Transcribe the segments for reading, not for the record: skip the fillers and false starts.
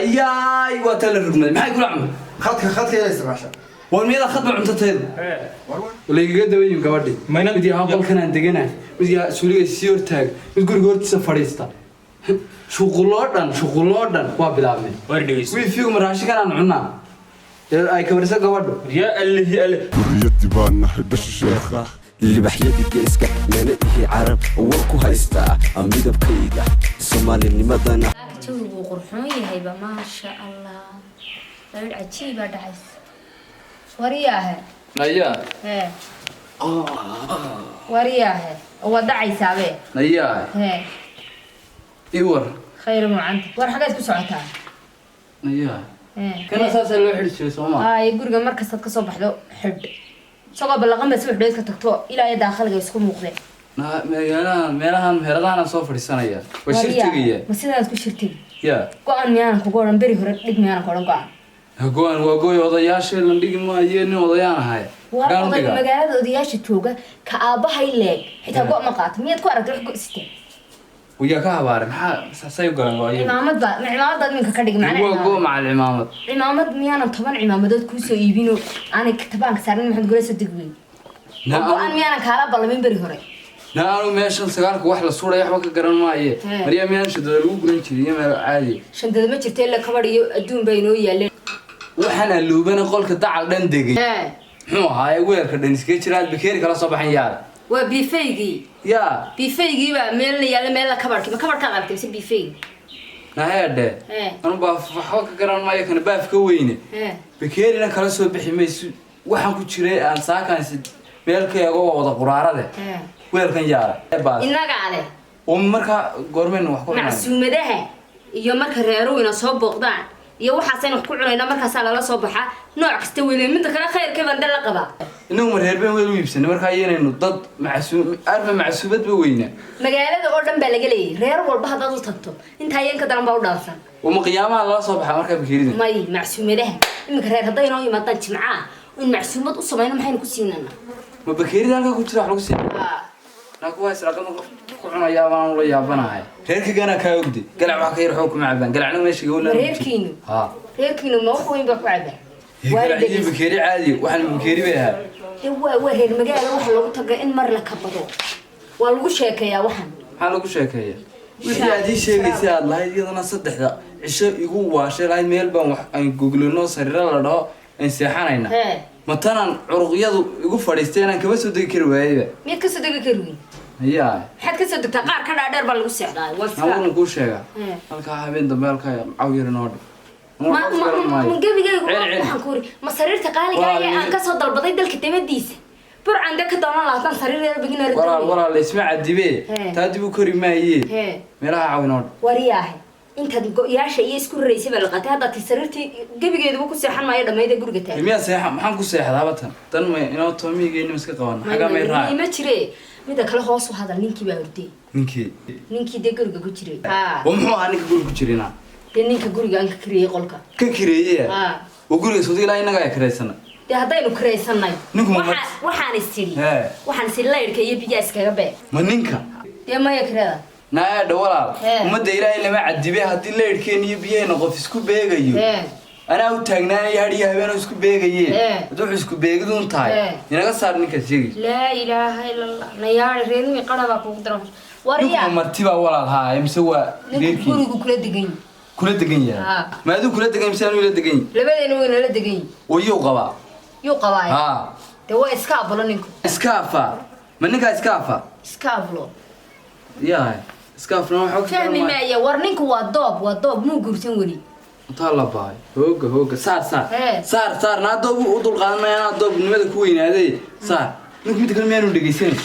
Ayaay, waa taa la rugmaday. Maxay kula cunay? Khadka yaa isticmaasha? War miyada khad ba cunto tayda laygaga dabayin gabadhi. Mid yahaa qolkan aan deganahay, mid yahaa suuliga sii hortaaga, mid guriga hortiisa fadhiista. Shuquloo dhan, shuquloo dhan waa bilaabmeen. War dhegeyso. Wifigu ma raashinkan aan cunnaa ee ay kabarisa gabadhu? Yaa Allahi Alle. Duriyadii baa nahay, dhasha sheekha. Libaxyadii geeska nala ihi, Carab war ku haystaa midabkayga Soomaalinimadana. Jawigu wuu qurxoon yahayba, maasha Allah. Laydh cajiibaa dhacaysa. Wariyaahe. Nayaa. Hee, wariyaahe, waad dhacaysaabe. Nayaa. Hee. Ii war. Khayr mucanta. War xaggaad ku socotaa? Nayaa. Hee. Kana saasaa loo xidhi jiray, soo maa? Ay, guriga mar kastaad kasoo baxdo xidh, isagoo ballaqan baad subax dhoweed ka tagto ilaa iyo daakhaliga isku muuqdeen. Meelahan, meelahan meheradahan soo fadhiisanaya, waa shir tegaya. Ma sidaad ku shirtegi? Ya. Go-an miyaanan kugu odhan beri hore? Dhig miyaanan ku odhan go-an? Go-an waa gooy odayaasha lan dhigi maayo, nin odayaan ahay. Waa Gaan u oday dhigaa. Magaalada odayaasha jooga ka aabbahay leeg xitaa go' ma qaato. Miyaad ku aragtay wax go' sita? Wayaa ka habaaray? Maxaa say u galeen go-ayaga? Cimaamad baa ma cimaamadaad minka ka dhig macna. Waa go macal cimaamad. Cimaamad miyaanan 10 cimaamadood kuusoo iibino aanay tabaanka saarin? Maxaad gula soo degi weyn? Go-an miyaanan kaala ballamin beri hore? Na anu meeshan sagaalka wax la suray waxba ka garan maaye. Hee. Maryaa, miyaan shadada lagu guran jiray iyo meel caadi? Shandada ma jirta, ila kabadh iyo adduun baa inoo yaaleen. Waxaan aluubana qolka dacal dhan degay. Hee. Muxuu ahaaye weelka dhan iskaga jira aad bakeeri kala soo baxan yaar? Waa biifaygii. Yaa. Biifaygii baa meelna yaalla, meelna kabadhkii. Ma kabadhkaa qabtay mise biifaygi? Naheedhe. Hee. Anu baaf waxba ka garan maayo, kana baaf ka weyne. Hee. Bakeerina kala soo bixi mayso. Waxaan ku jiray aan saakaan meel ka eego waa wada quraarade. Hee. Weelkan yaara baas. Innagaa leh. Oo markaa goormeynu wax ku cunayna? Macsuumadaha iyo marka reeruhu ina soo booqdaan iyo waxaasaynu wax ku cunayna, markaasaa lala soo baxaa nooc kasta weli. Midda kale, khayrka baan dan la qabaa. Inagu ma reer been weel u iibsanay? Markaa iyanaynu dad macsuum arma macsuubad ba weyna. Magaalada oo dhan baa laga leeyay. Reer walba haddaad u tagto, intaa yan ka daran baa u dhaansan. Uma qiyaamaha lala soo baxaa markaa bakeerida? May, macsuumadaha iminka reer hadday inoo yimaadaan jimcaha in macsuumad u samayno, maxaynu ku siinana? Ma bakeerida halkaa ku jira wax lagu siin naa kuwaa israaqada qof ku cunayaa baan ula yaabanahay. Reerka ganaa kaa ogde, galac wax ka yar xoog kuma cabaan. Galacna meesha gawla. Reerkiinu? Ha. Reerkiinu ma wax weyn baa ku cabaa? Galac iyo bakeeri caadi, waxaan bakeeri bay ahaa. Dee waa reer magaalo, waxa loogu taga in mar la kabado waa lagu sheekeeyaa waxan. Maxaa lagu sheekeeya? Wixii aad ii sheegaysay aad lahayd iyadana saddexda cisho igu waashay lahayd, meel baan wax aan goglano, sariiro la dhaho aan seexanayna. Hee. Ma tanaan curuqyadu igu fadhiistay inaan kaba soo degi kari waayeyba? Miyaad kasoo degi kari weyn? Hayaa. Maxaad kasoo degtaa? Qaar ka dhaadheer baa lagu seexdaa, waa iska. Nawuuna kuu sheegaa. Hee. Halkaa habeen dambe halkaa caw yar inoo dhig. Ma gebigaygu? Cel, cel. Waxaan ku uri, ma sariirta qaaliga ee aan kasoo dalbaday dalka dabadiisa Burcan de ka doonan lahaatan sariir yar bigina. Walaal, walaal, isma cadibee. Hee. Taa dib u kori maayee. Hee. Meelaha caw inoo dhig. Wariyaahe, intaad go-yaasha iyo isku raraysay baa la qaatay. Haddaad ti sariirtii gebigeeduba ku seexan maayo dhammayda guriga taag. Miyaa seexa? Maxaan ku seexdaaba? Tan may inoo toomigeeni iska qaban xagaa may raac. Ma jire. Mida kale, hoos u hadal, ninkii baa hurday. Ninkii? Ninkii dee guriga ku jiray. Ha. Oo muxuu ahaa ninka guriga ku jirina? Dee ninka guriga aan ka kireeyey qolka. Ka kireeye? Ha. Oo guriga soo ilaa innaga ay kireysana. Dee haddaynu kiraysanay. Ninku ma- Waxaan is tidhi Hee. waxaan is idhi laydhka iyo biyaa iskaga beeg. Ma ninka? Dee maya, kirada. Naadha walaal. Hee. Ummadda Ilaahay lama cadibe. Haddii laydhkeen iyo biyaheenna qof isku beegayo, Hee. anaa u taagnaanaya hadh iyo habeenoo isku beegaye. Hee. Haddii wuxuu isku beegiduun tahay, Hee. inaga saar ninkaad sheegayso. Laa ilaaha ila Allah. Nayaari, reermii qara baa kugu daran. Wariya. Ninku ma martibaa walaal? Haa, mise waa Ninku reerkii? gurigu kula degan yahay. Kula degan yahay? Haa. Ma aduu kula degan mise anuu ila degan yahay? Labadeena wayna la degan yihin. Oo yuu qabaa? Yuu qabaaya? Haa. Dee waa iska abulo ninku. Iska afa? Ma ninkaa iska afa? Iska abulo. Yahay, iska afna waxa ka Fahmi maaya. War ninku waa doob, waa doob, muu guursan weli. Intaa la bahay, hooga, hooga, saar, saar. Hee. Saar, saar. Naa doob u dul qaadan maya, anaa doobnimada ku weynaaday. Saar ninku. Midda kale, miyaanu dhegaysanay?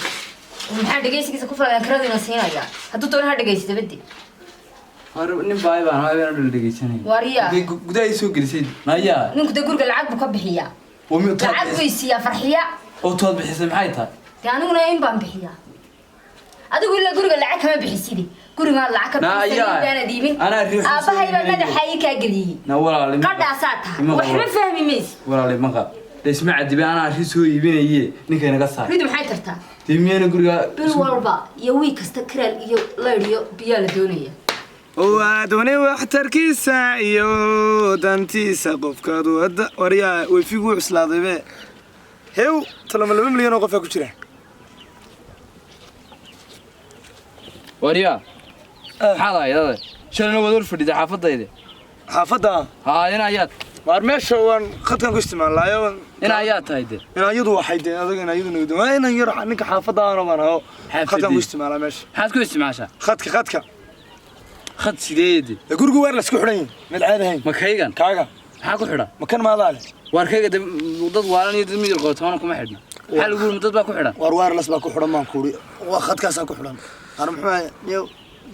Maxaa dhegaysigiisa ku falaya? Kiradiina siinaya, hadduu doono ha dhegaysto dabadi. War nin baay baan habeen dhan dhegaysanay. Wariyaa. Gudaha ay soo gelisay, nayaa. Ninku dee guriga lacag buu ka bixiyaa. Oo mi Lacag buu siiyaa Farxiya. Oo tood bixisay maxay tahay? Dee aniguna in baan bixiyaa. Adigu ilaa guriga lacag kama bixisidi, gurigaan lacag ka Naa bixisay ayaa. baanad iibin. Anaa riix soo Aabbahay baa iibinayay. madaxa ii kaa geliyey. Na walaal, ima Qadhaasaa tahay. Ima Waxba walaal. fahmi maysi. Walaal, maqa isma cadibe, anaa ri soo iibinaye, ninka inaga saar. Ridu maxay tartaa? Dee miyayna guriga Bil walba iyo wiig kasta kiraal iyo laydh iyo biyaa la doonaya. Waadwane waxtarkiisa iyo dantiisa qofkaad wada. Waryaa, weyfigu wuu cuslaaday be. Hew, talama 2 milyan oo qofaa ku jira. Waryaa, maxaad ahayd adeer? Shalayna waad hor fadhida xaafadayda. Xaafadda? Haa, ina ayaad. Waar, meesha waan khadkan ku isticmaalaayo. Ina ayaad tahay dee? Inaayadu waxay dee adag inaayadu nagdo waa inan yar ninka xaafadda aana baan hayo. Xaafadii. Khadkan ku isticmaalaa meesha. Maxaad ku isticmaashaa? Khadka. Khad sideedi? Dee gurigu waar laisku xidhan yahay mid caadi ahayn. Ma kaygan? Kaaga. Maxaa ku xidhan? Ma kan maadaa leh? Waar, kayga dee dad waalan iyo dad miyir qootoona kuma xidhna. Maxaa lagu yiri, dad baa ku xidhan? Waar, wireless baa ku xidhan baan kuuri, waa khadkaasaa ku xidhan. Ana muxuu ahay niyow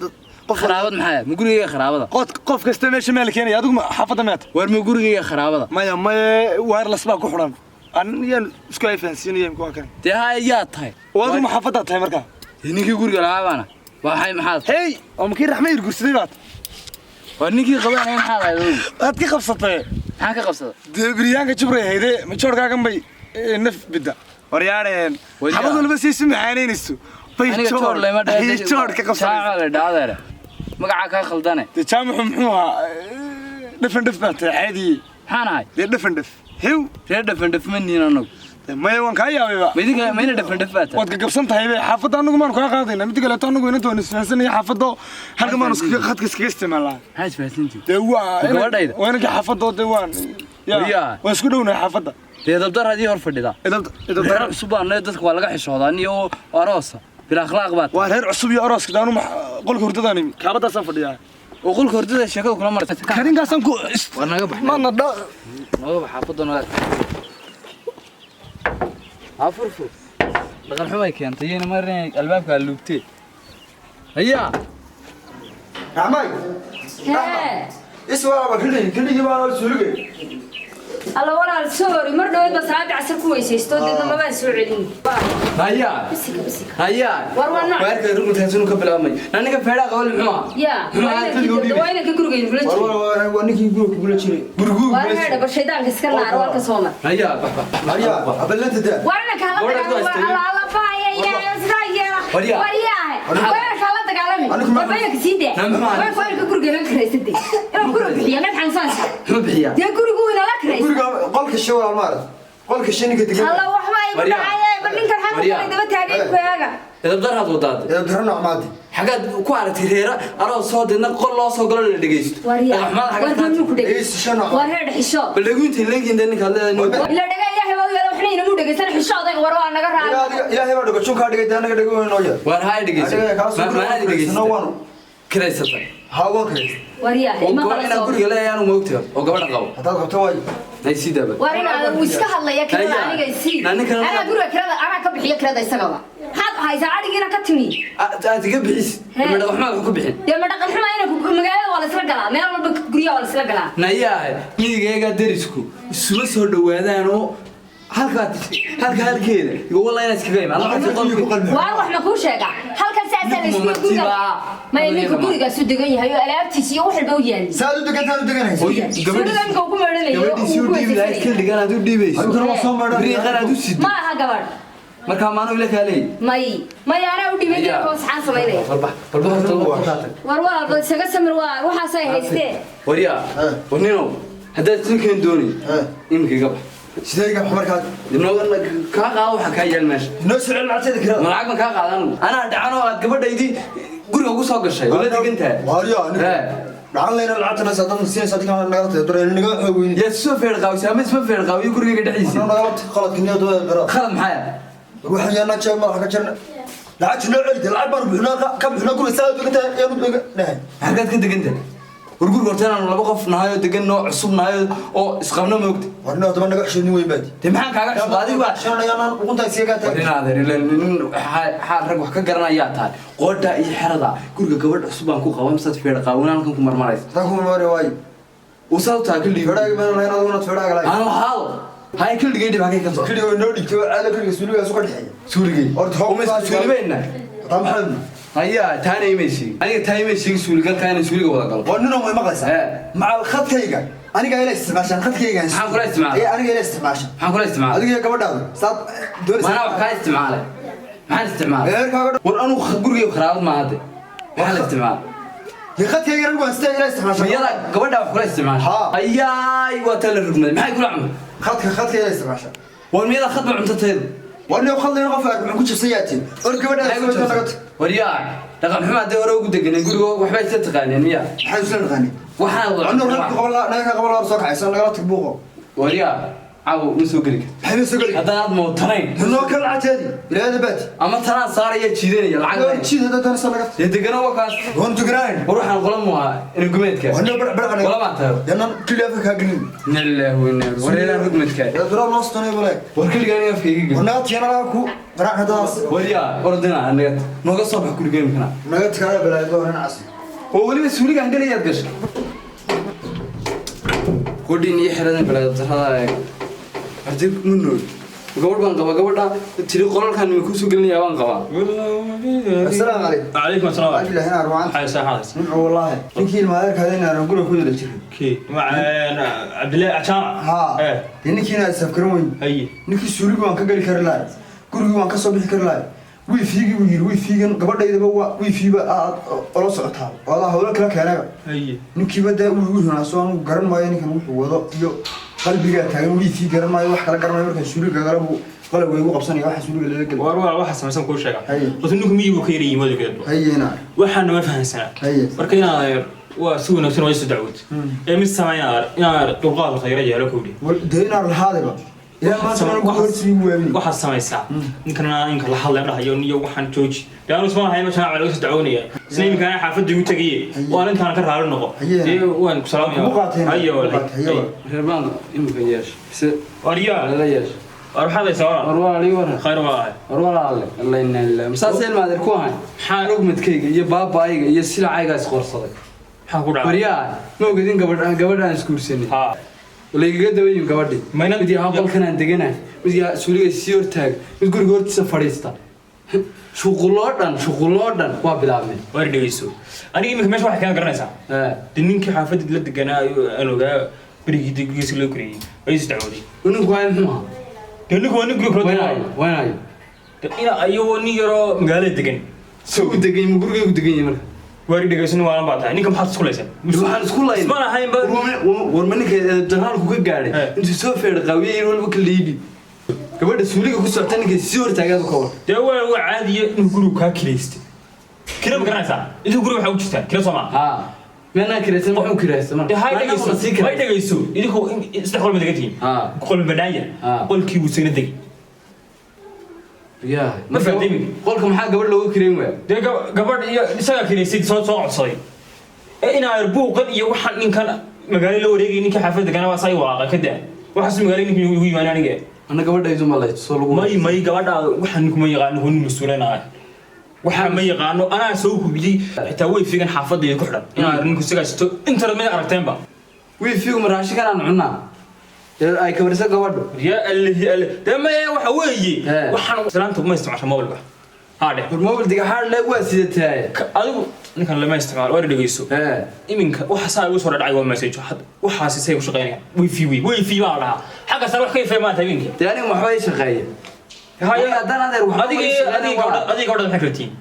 dad qof Kharaabad maxaa? Ma gurigayga kharaabada? Qof kasta meesha meel keenaya. Adigu ma xaafadda meeta? Waar, ma gurigayga kharaabada? Maya, maya, wireless baa ku xidhan. An yaan isku ay fahansiinaya imka waa kan. Dee haa, yaa tahay? Oo adigu ma xaafaddaa tahay markaa? Dee ninkii guriga lahaa baana. Waxay maxaad? Hey, oo makii Raxme yar guursaday baad? Waar, ninkii qabanaya maxaad ahayd adigu? Waad ka qabsatay. Maxaan ka qabsaday? Dee biryaanka jibray hayde ma joorkaagan bay naf bidda. Waryaadheen, Waryaa. xabad walba sii si macaanaynayso bay. Aniga joor lema. Ay joor ka qabsanayso. Jaaca la dhaadeere, magacaa kaa khaldane. Dee jaamaxu muxuu ahaa? Dhafan dhaf baa tahay caadiye. Maxaan ahay? Dee dhafan dhaf hew. Reer dhafan dhaf ma nihin anagu. Dee maya, waan kaa yaabayba. Ma idinka ma ina dhafan dhaf baa tahay? Waad gagabsan tahay be. Xaafadda anagu maanu kaa qaadayna. Midda kaleeto, anagu inanta waan isfahansanaya. Xaafaddo halka maanu khadka iskaga isticmaalnaa. Maxaa isfahansantihin? Dee waa Gabadhayda? Waa inankii xaafaddo. Dee waan ya Waryaa. waan isku dhownahay xaafadda. Dee dabdar haddii hor fadhidaa. Idab. Reer cusub baa nahay, dadka waa laga xishoodaa. Niyo aroosa bila akhlaaq baa tahay. Waa reer cusub iyo arooska daanu qolka hurdadaan imi, kaabadaasaan fadhiyaa. Oo qolka hordada sheekada kula martay. Karinkaasaan ku War, naga bax. Maana dha. Naga bax xaafadda, naga afurfur. Dhaqan xumay keentay iyana mar inay albaabka luugtee. Hayaa. Raxmay. Hee. Iswaaba kidhigi baan suuligay. Alla walaal, sorry, mar dhaweyd baa salaada casar ku weysaysto, deedna mabaan soo celin. Hayaa. Bisika, bisika. Hayaa. War, waa nooc. Waarka ruguntaas inuu ka bilaabmay aniga feedhaa qabal muxuu ahaa? Ya. Muxuu ahaa taliga u dhiibay? Waa inanka gurigaynu kula War jiray. war war, waa ninkii guriga kugula jiray. Guriguu. Waar heedha, bal shaydaanka iska naar, waa ka soo mar. Hayaa, bax bax bax. Arya abalanta daa. Waar, inanka hala Gabadha dagaalamo. ku haystay. Alla alla baaya ya sidaa yeela. Waryaa. Waryaa. Maxaa? Waa inanka hala dagaalami. Anigu ma- War, inanka sii daa. Na, maxaa? Waa inanka guriga la kiraysatay inuu guriga bixiya mid xanuunsanaysa. Muxuu bixiyaa? Dee gurigu inala kiraysa. Guriga qolka shay walaal maarad. Qolka shay ninka degan. Alla, waxba igu Waryaa. dhacaya, bal ninkan xanuun Waryaa. kale daba taagay ku eega. Dabdaraad wadaade. Ee daro nocmaadi. Xagaad ku aragtay reera aroos soo deedna qol loo soo galo la dhegeysto? Waryaa. Dhaqan War xagaad goormuu ku dhegay? Ees shan nooc. War heedha, xisho. Bal dhaguinta leegiin ninkaad leedahay. Ila dhaga Ilaahay baa u yeela, waxna inamu dhegaysan. Xisho odayga, war waa naga raali. Ilaahay baa dhago chunka dhigay anaga dhago noo yar. Waar, haay dhegeyso. Adiga kaas Maanaad dhegeyso. dhegeysatay? Kiraysatay? Ha, waan kale. Waryaa, Oo ma gabadh kala inaan soo. guriga leeyahay aanu moogtahay oo gabadha qabo. Hadaad qabto waay. Nay sii daaba. War inaad uu iska hadlaya kirada. Hayaa. Aniga isii. Na ninkan anaa guriga kirada anaa ka bixiya kirada isagaba. Maxaad haysaa adhigiina ka timi? Aad iga bixis. Hee. Ma dhaqan xumaa ku bixin? Dee ma dhaqan xuma ina magaalada waa laisla galaa, meel walba guryaha waa laisla galaa. Nayaa, midigayga derisku isuma soo dhawaadaan oo halkaa halka halkeeda igo wallahi inaad iskaga imaan. Lacagta qolka ku qalmi. Waar, wax ma kuu sheegaa? Halkan saasaa la isku Ninku guriga martibaa. Maya, ninka gurigaasu degan yahay oo alaabtiisa iyo wax walba u yaali. Saad u degan, saad u deganaysa. Suuliga imika uu ku meedhanayo. Gabadhiisii uu u ku dhiibi lahayd. weysaysanaya. Kildhigan aad u dhiibayso. Adigu waa soo maydhan. Biriiqan aad u siddo. Ma aha gabadh. Markaa maanu ila kaaleey. May, may, anaa u dhibay Hayaa. dee saxaan samaynaya. Balbax balbax horta waa tag. War walaal, bal isaga samir, waa waxaasay haystee. Waryaa. Hee. Warnino, haddaad sinkan doonay Hee. iminka iga bax. Sidee iga markaad? Nooga kaa qaado waxa kaa yaal meesha. Noo soo celin lacagteeda kirada. Ma lacag ma kaa qaadan? Anaa dhacan oo aad gabadhaydii guriga ugu soo gashay oo la degan tahay. Waaryo anigu. Hee. Dhacan leena lacagtana saad siinaysa adiga nagala tahay dore naga xoog weyn. Yaad soo feer qaawisa ama isma feer qaawiyo gurigayga dhexdiisa? Nagala tahay qaladka niyadooda dara. Khalad maxaa? Waxaan yaana jeeg madaxa ka jirna. Lacagta noo celi, lacag baan bixinaa ka bixinaa guriga saad u degan tahay ayaanu deganahay. Xaggaad ka degan tahay? War, guriga horta inaanu laba qof nahay oo degan oo cusub nahay oo isqabno moogta. War noo toban naga xishoodin weyn baad. Dee maxaan kaaga cusub adigu baa? Shanayaan ugunta iskaga War tahay. inaad ila nin xaal rag wax ka garanayaa tahay. Qoodha iyo xerada guriga gabadh cusub baan ku qaba misaad feer qaawanaan halkan ku marmaraysa? Haddaan ku marmari waayo. Usaad u tahay kildhigi. Fedhaaga meel lahayn adiguna fedhaaga lahayn. Aan lahaado. Hay, kildhigay dhib halkay ka soo. Kiliga noo dhigtay oo caada kiliga suuligaas u ka dhexeeya. Suuligay. Horta hoog Uma isku suulibayna. Haddaan maxaa Hayaa, taana imay sheegin. Aniga taa imay sheegin suuligalka inaan suuliga wada galo. Waa ninoo may maqlaysaa. Hee. Macal khadkayga aniga ila isticmaashaan khadkayga. Maxaan kula isticmaalay? Ee aniga ila isticmaashaan. Maxaan kula isticmaalay? Adiga iyo gabadhaadu saad doonaysaa. Maanaa wax kaa isticmaalay? Maxaan isticmaalay? Reerkaaga War, anuu gurigay kharaabad maaha hadde. Maxaa la isticmaalay? Dee khadkayga anigu waan sitay ilaa isticmaasha. Miyada gabadha wax kula isticmaasha? Haa. Ayaay, waa taa la rugmaday. Maxay kula cunta? Khadka ilaa isticmaasha. War miyada khad ba cunto tayadu? War nin khad leen qof ark muxuu ku jibsan yahay? War gabadha Maxay ku soo jabsay? nagat. War yaa dhaqan xumaa dee hore ugu deganeen guriga, waxbay isla taqaaneen miya? Maxay isla naqaani? Waxaan wada Anuu rag qaban la naga qaban la soo kacaysan nagala tag buuqo. War yaa caawa ma soo geli karta. Maxay soo gali? Haddanaad mootanayn. Noo kala lacagteedi. Ilaada baati. Ama tanaan saaraya jiidanaya War lacag. jiid hadda tan soo nagat. Dee degano waa kaas. Waan tugraan. War waxaan qola mu ahaa inay gumeedka. War bar bar Qola baan tahay. Yanan kaliya afka gelin. Nillah weyne war ilaa rugmadka. Ya dura noo stonay balay. War kaligaa aniga afkayga geli. War naga tiyana ku qaraac hadaas. War yaa ordina anaga nooga soo bax guriga imikana. Naga tigaya balay dooran cas. Oo weliba suuligaan gelayaad gashay. Qodhin iyo xeradan balaad darrada eeg. Arday ma nool. Gabadh baan qabaa, gabadha tiri qolalkan ma kusoo gelinayaa baan qabaa. Assalaamu calaykum. عليكم السلام. Cabdillahi inaan ruucan. حي ساحة. Nimco wallaahi. Ninkii ilma adeerkaada inaan guriga ku dala jirin. كي مع عبد الله عشان. Haa. ايه. Dee ninkii inaan isafgaran weyn. هي. Ninkii suuligii waan ka geli kari lahay. Gurigii waan ka soo bixi kari lahay. Wiifiigii buu yidhi wiifiigan gabadhaydaba waa wiifiiba aad ola socotaa. Oo adaa hawlo kala keenayba. هي. Ninkiiba dee uu igu hinaaso, anigu garan maayo ninkan wuxuu wado iyo qalbigaa taagan, wiifii garan maayo, wax kala garan maayo. Markaan suuliga gala buu qalabka igu qabsanaya waxa suuliga lala geli. War waxa samaysan kuu sheega. Haye. Horta ninku miyigu ka yar yimaado geedba. Hayena. Waxaana ma fahansanaa. Haye. Marka inaad waa si wanaagsan waa isu dacwad ee mid sameynaa inaad dulqaad horta yara yeelo kowdhi. Dee inaan lahaadayba ilaa maanta anigu hortii igu waamini. Waxaad samaysaa ninkan ninka la hadlaya dhahayo niyo waxaan jooji dee anu isma lahayn meeshaan laga soo dacwoonaya isna iminka anaa xaafadda igu tegaye waan intaan ka raali noqo. Haye. Dee waan ku salaamaya. Kugu qaateen. Haye walahi. Haye walahi. Reer baan imika yeesha. Mise War yaa lala yeesha. War waxaad haysaa War walaal. walaal ii waran. Khayr waa ahay. War walaale alla inna lillahi. Masaas ilma adeer ku ahay. Maxaa? Rugmadkayga iyo baaba'ayga iyo silacayga is qorsaday. Maxaa ku dhacay? War yaa ma ogidin gabadha aan isguursanay. Haa. Laygaga daba yimi gabadhii. Mayna- Mid yahaa qolkan aan deganahay, mid yahaa suuliga sii hortaag, mid guriga hortiisa fadhiista. Shuqulloo dhan waa bilaabmeen. War dhegeyso, aniga iminka meesha waxay kaa garanaysaa. Ee, dee ninkii xaafadda la deganaa aan ogaa berigii dee gurigiisa loo koriyey ay is dacwooday. Ninku waa muxuu ahaa? Dee ninku waa nin guriga kula Waynayo, deganaa. waynayo. Dee ina ayagoo nin yaroo magaalada degan. Soo u degan yahay, ma gurigaygu degan yahay marka? Waar dhegeyso, nin waalan baa tahay, ninka maxaad isku laysan? Waxaan isku layn. Isma lahayn ba. War ma ninka daraalku ka gaadhay Eh. intuu soo feedha qaawiyey in walba ka liibi. Gabadha suuliga ku socota ninka sii hortaagaadu ka war. Dee waa caadiye inuu gurigu kaa kilaystay, kira ma garanaysaa? Intuu guriga waxaa u jirtaa kira soo maa? Haa. Meenaan kiraysan, muxuu kiraysan marka? Dee hay Maadaama dhegeyso la sii hay kiraysan. Dhegeyso, idinku saddex qol ma degan tihiin? Haa. Qol banaanya. Haa. Qolkii wuu isagana degay. Yaa. Ma fahamtay iminka? Qolka maxaa gabadh loogu kirayn waaya? Dee gabadh iyo isagaa kilaystay soo codsaday ee inaa buuqan iyo waxaan ninkan magaalo la wareegay, ninka xaafadda deganaa waa saa i walaaqay ka daa waxaas magaalo ninka igu yimaana aniga. Ana gabadhaydu ma layto soo lagu. May gabadha waxaan ninku ma yaqaano, nin mas-uulanahay waxaa ma yaqaano, anaa soo hubiyey xitaa way figan xaafadayda ku xidhan inaa ninku isagaa sito internet may aragteenba. Wiifigu ma raashinkan aan cunnaa? Ee ay kabarisa gabadhu. Yaa allahi alle dee maya waxa weeye. Ee. Waxaan islaanta ma isticmaasha mobilka haa dheh. War mobil diga xaar leeg waa sidataaye. Adigu ninkan lama isticmaalo, war dhegeyso. Ee. Iminka waxa saa igu soo dhacay waa message waxaasi say ku shaqeynayaan wifi wifi baa la dhahaa xagga sare wax ka ifay maanta habeenkii. Dee aniga waxba ii shaqeeya. Haya. Aniga haddaan adeer waxba adiga ii shaqeynaya adiga waa- gabadha adiga gabadha maxay kala tihiin?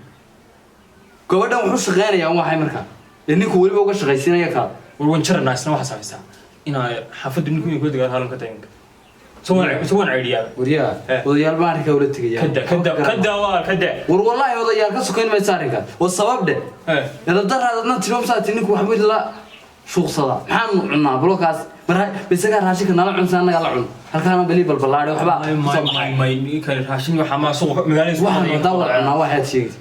Gabadhan wuxuu shaqeynayaa waxay markaa. Dee ninku weliba uga shaqaysiinaya kaa. War wan jaranaa isna waxaa samaysaa inaa xaafaddu ninku inay kula degaan haalan ka tahay iminka soo waan ceydhiyaa. Waryaa. Eh. Odayaal baan arrinkaa ula tegaya. Kada kada kada waa kada. War wallaahi odayaal ka sokayn maysa arrinkaa. War sabab dheh. Eh. Edabdaraadadna tiromsaati ninku waxbuu la shuuqsadaa. Maxaanu cunnaa blokaas? Mar isagaa raashinka nala cunsa annagaa la cun. Halkaana beli balballaadhay waxba. May may may ninkan raashin waxaa ma suuqa magaalada isku Waxaan qaadaya. hadaa wada cunnaa waxaad sheegtay.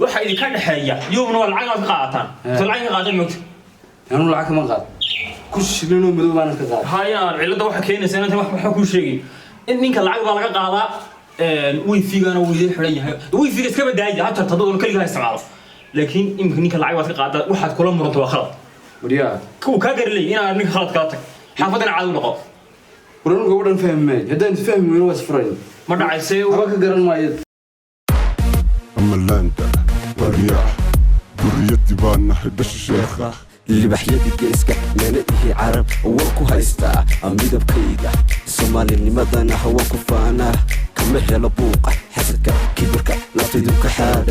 Waxa idinka dhexeeya yowmna waa lacag aad ka qaadataan. Eh. Soo lacag ka qaadan moogta. Anuu lacag kama qaad. Ku shilinoo madow baan ka qaad. Haya cilada waxa keenaysa inaan wax waxa kuu sheegay in ninka lacag baa laga qaadaa wifi-gana wuu idin xidhan yahay, wifi-ga iska badaaya ha jarto hadduu keligaa isticmaalo, laakiin iminka ninka lacag baad ka qaadaa waxaad kula muranta waa khalad. Waryaa. Kuwa kaa garilay inaad ninka khalad kala tag xaafaddana caadi u noqo. War anu gabadhan fahmi maayo. Haddaan isfahmi weyno waa isfurayn. Ma dhacaysee? Waxba ka garan maayo. Amalanda waryaa duriyadii baan nahay dhasha sheekha. Libaxyadii geeska meela ihi carab waan ku haystaa midabkayga soomaalinimadana waan ku faanaa kama helo buuqa xasadka kibirka naftaydu ka xaadha.